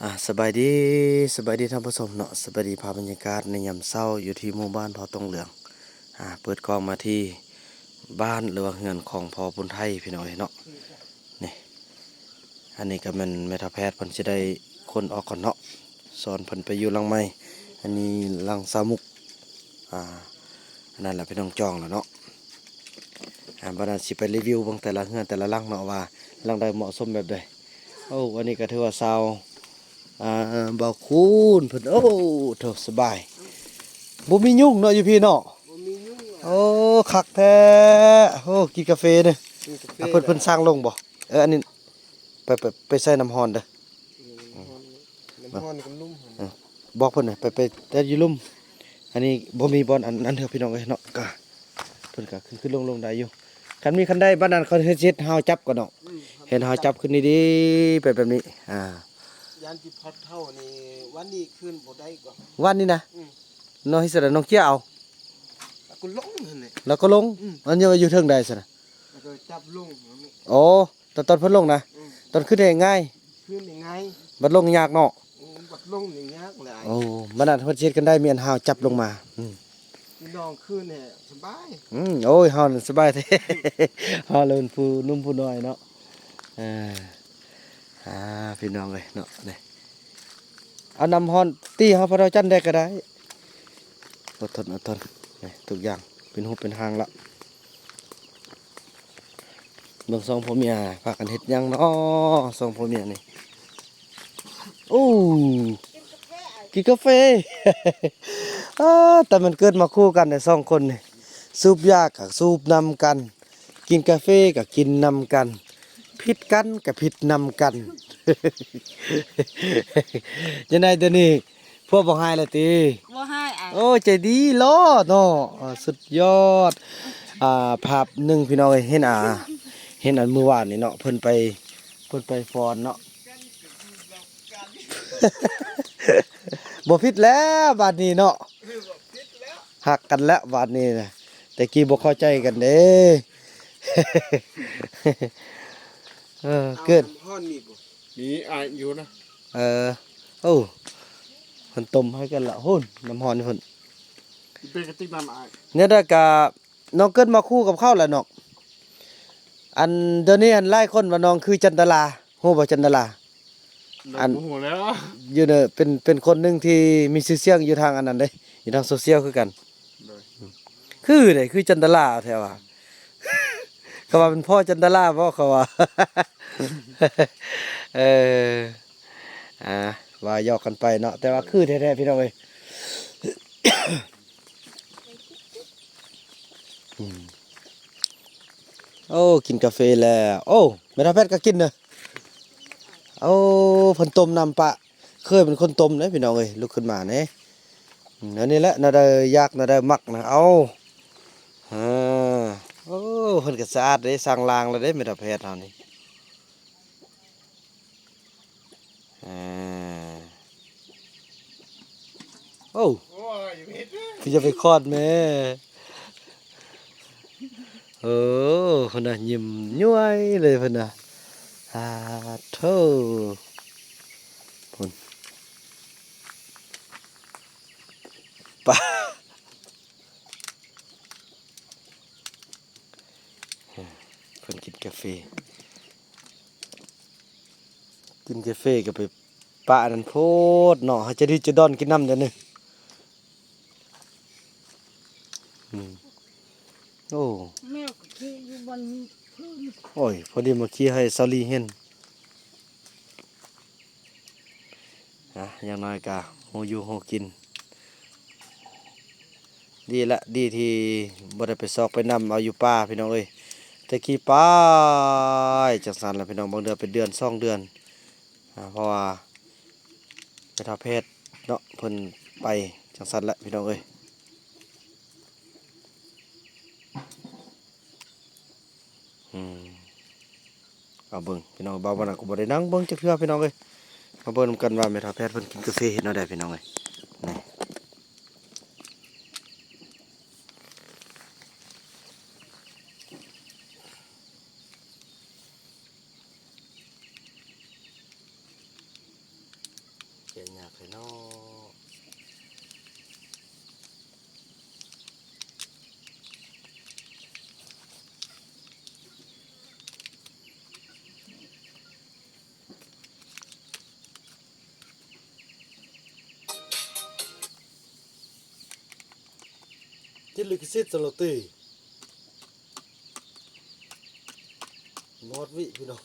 ອ່າ ສະບາຍດີ ສະບາຍດີທ່ານຜູ້ຊົມເນາະ, ສະບາຍດີພາບບັນຍາກາດໃນຍາມເຊົ້າຢູ່ທີ່ໝູ່ບ້ານເຜົ່າຕົງເຫຼືອງ. ອ່າ ເປີດກ້ອງມາທີ່ບ້ານ ຫຼືວ່າເຮືອນຂອງພໍ່ບຸນໄທ ພີ່ນ້ອງເອີຍເນາະ. ນີ້ ອັນນີ້ກໍແມ່ນແມ່ເຖົ້າແພດເພິ່ນຊິໄດ້ຂົນອອກກ່ອນເນາະ, ສອນເພິ່ນໄປຢູ່ຫຼັງໃໝ່. ອັນນີ້ຫຼັງສາວມຸກ ອ່າ ອັນນັ້ນລະ ພີ່ນ້ອງ ຈອງລະເນາະ. ອ່າ ບັດນັ້ນຊິໄປຣີວິວເບິ່ງແຕ່ລະເຮືອນແຕ່ລະຫຼັງເນາະ ວ່າຫຼັງໃດເໝາະສົມແບບໃດ. ໂອ້ ອັນນີ້ກໍຖືວ່າຊາວ ອ່າ ບ່າວຄູນເພິ່ນ. ໂອ້ ໂທ້ ສະບາຍ ບໍ່ມີຍຸງເນາະຢູ່ພີ້ເນາະ. ບໍ່ມີຍຸງ. ໂອ້ ຄັກແທ້. ໂອ້ ກິນກາເຟເດີ ກິນກາເຟ. ອ່າ ເພິ່ນ ເພິ່ນສ້າງລົງບໍ່? ເອີ ອັນນີ້ ໄປ ໄປ ໄປໃສ່ນ້ຳຮ້ອນເດີ. ອືມ ນ້ຳຮ້ອນ ນ້ຳຮ້ອນນີ້ກໍລຸ່ມ. ເອີ ບອກເພິ່ນນະ ໄປ ໄປແຕ່ຢູ່ລຸ່ມ. ອັນນີ້ບໍ່ມີບ່ອນອັນ ອັນເທື່ອ ພີ່ນ້ອງເອີຍເນາະ. ກະເພິ່ນກະຂຶ້ນໆລົງໆໄດ້ຢູ່. ຄັນມີຄັນໄດ້ ບັດນັ້ນເຂົາເຮັດ ເຮັດຮາວຈັບກ່ອນເນາະ. ອືມ ເຮັດຮາວຈັບຂຶ້ນດີໆ ໄປແບບນີ້. ອ່າ ຢ້ານຊິພັດເທົ່ານີ້ ວັນນີ້ຂຶ້ນບໍ່ໄດ້ກໍ ວັນນີ້ນະ. ອືມ ນ້ອງເຮັດຊັ້ນ ນ້ອງເກຍເອົາ ແລ້ວກໍລົງຫັ້ນແຫຼະ ແລ້ວກໍລົງ. ອືມ ອັນນີ້ວ່າຢູ່ເທິງໃດຊັ້ນນະ? ແລ້ວກໍຈັບລົງ. ໂອ້ ຕອນ ຕອນເພິ່ນລົງນະ. ອືມ ຕອນຂຶ້ນນີ້ງ່າຍ ຂຶ້ນນີ້ງ່າຍ ບັດລົງຍາກເນາະ. ອືມ ບັດລົງນີ້ຍາກຫຼາຍ. ໂອ້ ບັດນັ້ນເພິ່ນຊິເຮັດກັນໄດ້ ມີອັນຮາວຈັບລົງມາ. ອືມ ພີ່ນ້ອງຄືນແທ້ສະບາຍ. ອືມ ໂອ້ຍ ເຮົານັ້ນສະບາຍແທ້ ເຮົາລະເປັນຜູ້ໜຸ່ມຜູ້ນ້ອຍເນາະ. ເອີ ອ່າ ພີ່ນ້ອງເອີຍເນາະ ນີ້ ເອົານ້ຳຮ້ອນຕີເຮົາ ພະເທົ້າຈັນໄດ້ກໍໄດ້. ອົດທົນ ອົດທົນ ນີ້ ທຸກຢ່າງເປັນຮູບເປັນຮ່າງລະ. ເບິ່ງສອງຜົວເມຍພາກັນເຮັດຫຍັງເນາະ ສອງຜົວເມຍນີ້. ໂອ້ ກິນກາເຟ. ອ້າ ແຕ່ມັນເກີດມາຄູ່ກັນແທ້ສອງຄົນນີ້ ສູບຢາກະສູບນຳກັນ ກິນກາເຟກະກິນນຳກັນ ຜິດກັນກະຜິດນຳກັນ. ຈັ່ງໃດດຽວນີ້ ຜົວບໍ່ຮ້າຍແລ້ວຕິ? ບໍ່ຮ້າຍອ້າຍ. ໂອ້ ໃຈດີຫຼໍ່ເນາະ. ອ່າ ສຸດຍອດ. ອ່າ ພາບໜຶ່ງ ພີ່ນ້ອງເອີຍ ເຫັນ ອ່າ ເຫັນອັນມື້ວານນີ້ເນາະ ເພິ່ນໄປ ເພິ່ນໄປຟ້ອນເນາະ. ບໍ່ຜິດແລ້ວບາດນີ້ເນາະ ຮັກກັນແລ້ວບາດນີ້ນະ. ແຕ່ກີ້ບໍ່ເຂົ້າໃຈກັນເດ້. ເອີ ເກີດ ນ້ຳຮ້ອນມີບໍ່? ມີອ້າຍ ຢູ່ນະ. ເອີ ໂອ້ ເພິ່ນຕົ້ມໃຫ້ກັນລະພຸ້ນ ນ້ຳຮ້ອນພຸ້ນ. ເປັນກະຕິກນ້ຳອ້າຍ ແນວໃດກະ ນ້ອງເກີດມາຄູ່ກັບເຂົາແຫຼະນ້ອງ. ອັນ ດຽວນີ້ອັນຫຼາຍຄົນວ່ານ້ອງຄືຈັນດາລາ ຮູ້ບໍ່ຈັນດາລາ? ອັນ ບໍ່ຮູ້ແລ້ວ ຢູ່ເນີ ເປັນ ເປັນຄົນໜຶ່ງທີ່ມີຊື່ສຽງຢູ່ທາງອັນນັ້ນເດ້ ຢູ່ທາງໂຊຊຽວຄືກັນ. ໂດຍ ຄືເດ້ ຄືຈັນດາລາແທ້ວ່າ. ເຂົາວ່າເປັນພໍ່ຈັນດາລາບໍ່ ເຂົາວ່າ. ເອີ ອ່າ ວ່າຢອກກັນໄປເນາະ ແຕ່ວ່າຄືແທ້ໆ ພີ່ນ້ອງເອີຍ. ອືມ ໂອ້ ກິນກາເຟແລ້ວ. ໂອ້ ແມ່ເຖົ້າແພດກໍກິນເດີ. ໂອ້ ເພິ່ນຕົ້ມນ້ຳປະ ເຄີຍເປັນຄົນຕົ້ມເດ້ ພີ່ນ້ອງເອີຍ. ລຸກຂຶ້ນມາແນ່. ອືມ ອັນນີ້ແຫຼະ ແນວໃດຢາກ ແນວໃດມັກນະ ເອົາ. ເອີ ໂອ້ ເພິ່ນກໍສະອາດເດ້ ສ້າງລ່າງແລ້ວເດ້ ແມ່ເຖົ້າແພດເຮົານີ້. ອ່າ ໂອ້ ໂອ້ຍ ຢ່າໄປເຮັດເດີ ຢ່າໄປຄອດແມ່. ໂອ້ ພຸ້ນນະ ຍິ້ມຍ້ວຍເລີຍພຸ້ນນະ. ອາໂທ້ ພຸ້ນ ປາ. ເພິ່ນກິນກາເຟ ກິນກາເຟກໍໄປປະອັນນັ້ນໂພດເນາະ ໃຫ້ຈະດິດຈະດອນກິນນ້ຳດຽວນີ້. ອືມ ໂອ້ ແມວກໍຂີ້ຢູ່ບ່ອນນີ້. ໂອ້ຍ ພໍດີມາຂີ້ໃຫ້ສາວລີເຫັນ. ນະ ຢ່າງໜ້ອຍກະຮູ້ຢູ່ຮູ້ກິນ ດີລະ ດີທີ່ບໍ່ໄດ້ໄປຊອກໄປນຳເອົາຢູ່ປ່າ ພີ່ນ້ອງເອີຍ. ແຕ່ກີ້ໄປຈັ່ງຊັ້ນລະ ພີ່ນ້ອງ ບາງເດືອນເປັນເດືອນສອງເດືອນ ອາ ເພາະວ່າແມ່ເຖົ້າແພດເນາະ ເພິ່ນໄປຈັ່ງຊັ້ນລະ ພີ່ນ້ອງເອີຍ. ອືມ ເອົາເບິ່ງພີ່ນ້ອງ ບ່າວວັນນະກໍບໍ່ໄດ້ນັ່ງເບິ່ງຈັກເທື່ອພີ່ນ້ອງເອີຍ. ມາເບິ່ງນຳກັນວ່າແມ່ເຖົ້າແພດເພິ່ນກິນກາເຟເຮັດແນວໃດພີ່ນ້ອງເອີຍ. ນີ້ ໂ ເນາະ. ຈິດລິຂະສິດສະໂລຕີ ນອດວິພີ່ນ້ອງ.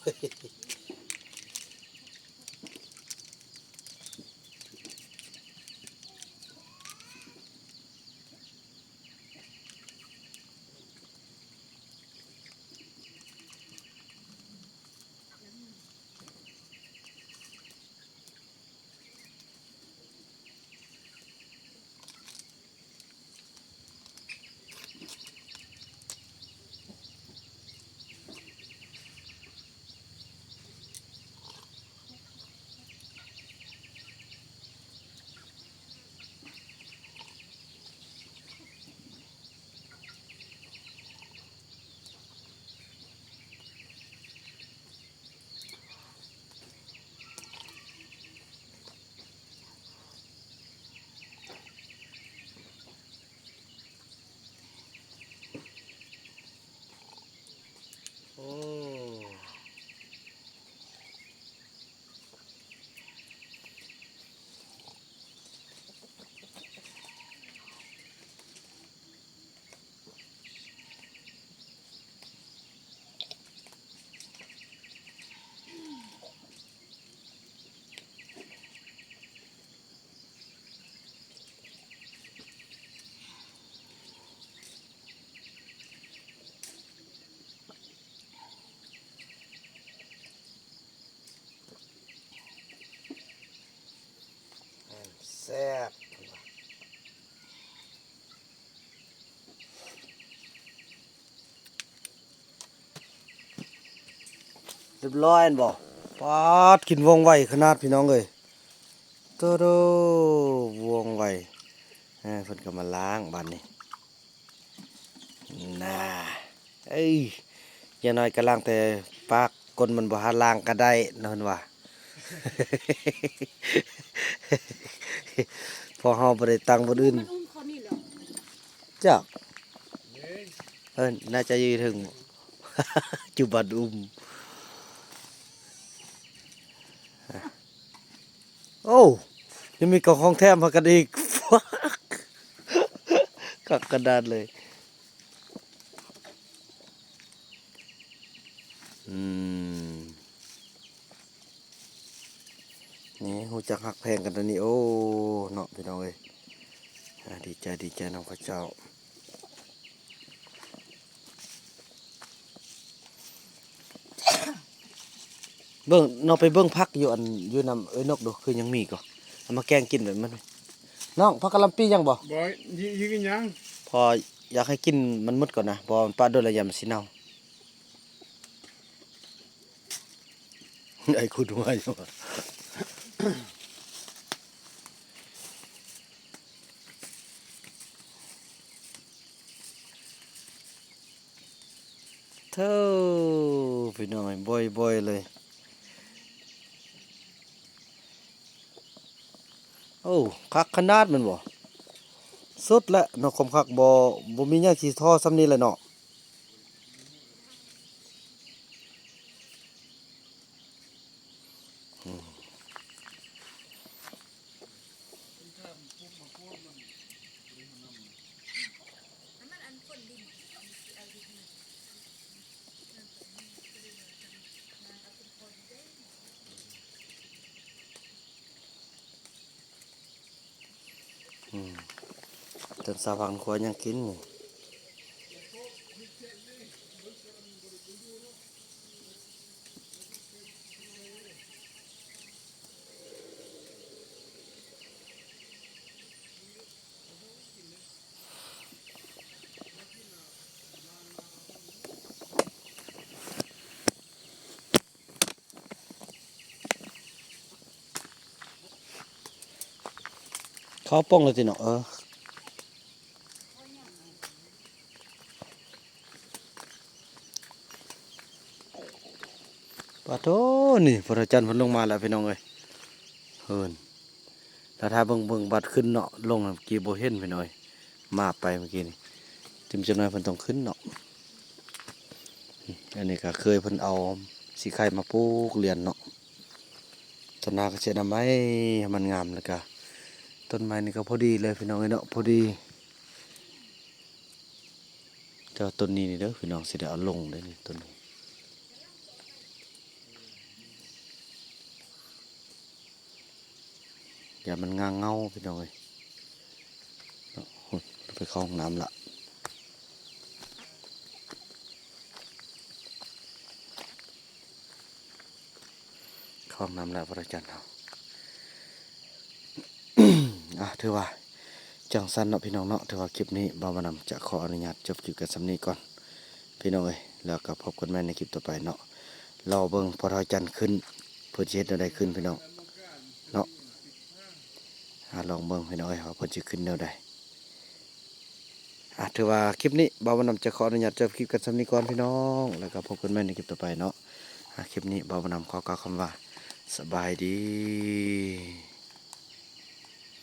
ແຊບ ຮຽບຮ້ອຍແມ່ນບໍ່? ປາດ ກິນວ່ອງໄວຂະໜາດພີ່ນ້ອງເອີຍ ໂຕໂດ ວ່ອງໄວ. ເອີ ເພິ່ນກໍມາລ້າງບາດນີ້. ນາ ເອີຍ ຢ່າງໜ້ອຍກໍລ້າງແຕ່ປາກ ກົ້ນມັນບໍ່ຫາລ້າງກໍໄດ້ເນາະ ເພິ່ນວ່າ. ເພາະເຮົາບໍ່ໄດ້ຕັ້ງບ່ອນອື່ນ. ມັນອຸ້ມເຂົານີ້ແຫຼະ ຈັກ ເອີ ໜ້າຈະຢູ່ເທິງ ຈຸບັນອຸ້ມ. ໂອ້ ຍັງມີຂອງແຖມໃຫ້ກັນອີກ ຄັກຂະໜາດເລີຍ. ອືມ ນີ້ຮູ້ຈັກຮັກແພງກັນແນວນີ້ ໂອ້ ເນາະ ພີ່ນ້ອງເອີຍ. ອາ ດີໃຈ ດີໃຈນຳເຂົາເຈົ້າ. ເບິ່ງ ນ້ອງໄປເບິ່ງຜັກຢູ່ອັນ ຢູ່ນຳເອື້ອຍນົກດູ ຄືຍັງມີກໍ ເອົາມາແກງກິນແບບມັນ. ນ້ອງ ຜັກກະຫຼ່ຳປີຍັງບໍ່? ບໍ່ ຍິງ ຍິງຍັງ ພໍຢາກໃຫ້ກິນມັນໝົດກ່ອນນະ ເພາະວ່າມັນປະດົນລະຢ້ານມັນຊິເນົ່າ. ໄອ້ຄຸດຫົວຢູ່. ເທີ ພີ່ນ້ອງເອີຍ ບ່ອຍໆເລີຍ. ໂອ້ ຄັກຂະໜາດແມ່ນບໍ່? ສຸດແຫຼະເນາະ ຄວາມຄັກ ບໍ່ ບໍ່ມີຫຍັງຊິທໍ່ສ່ຳນີ້ແຫຼະເນາະ. ອືມ. ອືມ ເຖິງສາວພັງຄົວຍັງກິນນີ້. ເຂົ້າປ່ອງແລ້ວຕິເນາະ ເອີ. ປາໂທ້ ນີ້ພະອາຈານເພິ່ນລົງມາແລ້ວພີ່ນ້ອງເອີຍ. ເຮີ້ນ ແລ້ວຖ້າເບິ່ງ ເບິ່ງບັດຂຶ້ນເນາະ ລົງເມື່ອກີ້ບໍ່ເຫັນພີ່ນ້ອງເອີຍ ມາບໄປເມື່ອກີ້ນີ້ ຕິມຈັກໜ້ອຍເພິ່ນຕ້ອງຂຶ້ນເນາະ. ອັນນີ້ກໍເຄີຍເພິ່ນເອົາສີໄຂ່ມາປູກລຽນເນາະ ຕອນໜ້າກໍຊິເອົາໄມ້ໃຫ້ມັນງາມ ແລ້ວກໍຕົ້ນໄມ້ນີ້ກໍພໍດີເລີຍພີ່ນ້ອງເອີຍເນາະ ພໍດີ. ແຕ່ວ່າຕົ້ນນີ້ນີ້ເດີພີ່ນ້ອງ ຊິໄດ້ເອົາລົງເດ້ນີ້ ຕົ້ນນີ້ ຢ້ານມັນງາເຫງົາພີ່ນ້ອງເອີຍເນາະ. ໂອ້ຍ ໄປເຂົ້າຫ້ອງນ້ຳລະ ເຂົ້າຫ້ອງນ້ຳແລ້ວພະອາຈານເຮົາ. ອ່າ ຖືວ່າຈັ່ງຊັ້ນເນາະພີ່ນ້ອງເນາະ ຖືວ່າຄລິບນີ້ບ່າວບຸນນຳຈະຂໍອະນຸຍາດຈົບຄລິບກັນສ່ຳນີ້ກ່ອນພີ່ນ້ອງເອີຍ ແລ້ວກໍພົບກັນໃໝ່ໃນຄລິບຕໍ່ໄປເນາະ. ລໍເບິ່ງພໍ່ເຖົ້າຈັນຂຶ້ນ ເພິ່ນຊິເຮັດແນວໃດຂຶ້ນພີ່ນ້ອງເນາະ ອ່າ ລອງເບິ່ງພີ່ນ້ອງເອີຍ ວ່າເພິ່ນຊິຂຶ້ນແນວໃດ. ອ່າ ຖືວ່າຄລິບນີ້ບ່າວບຸນນຳຈະຂໍອະນຸຍາດຈົບຄລິບກັນສ່ຳນີ້ກ່ອນພີ່ນ້ອງ ແລ້ວກໍພົບກັນໃໝ່ໃນຄລິບຕໍ່ໄປເນາະ. ອ່າ ຄລິບນີ້ບ່າວບຸນນຳຂໍກ່າວຄຳວ່າ ສະບາຍດີ.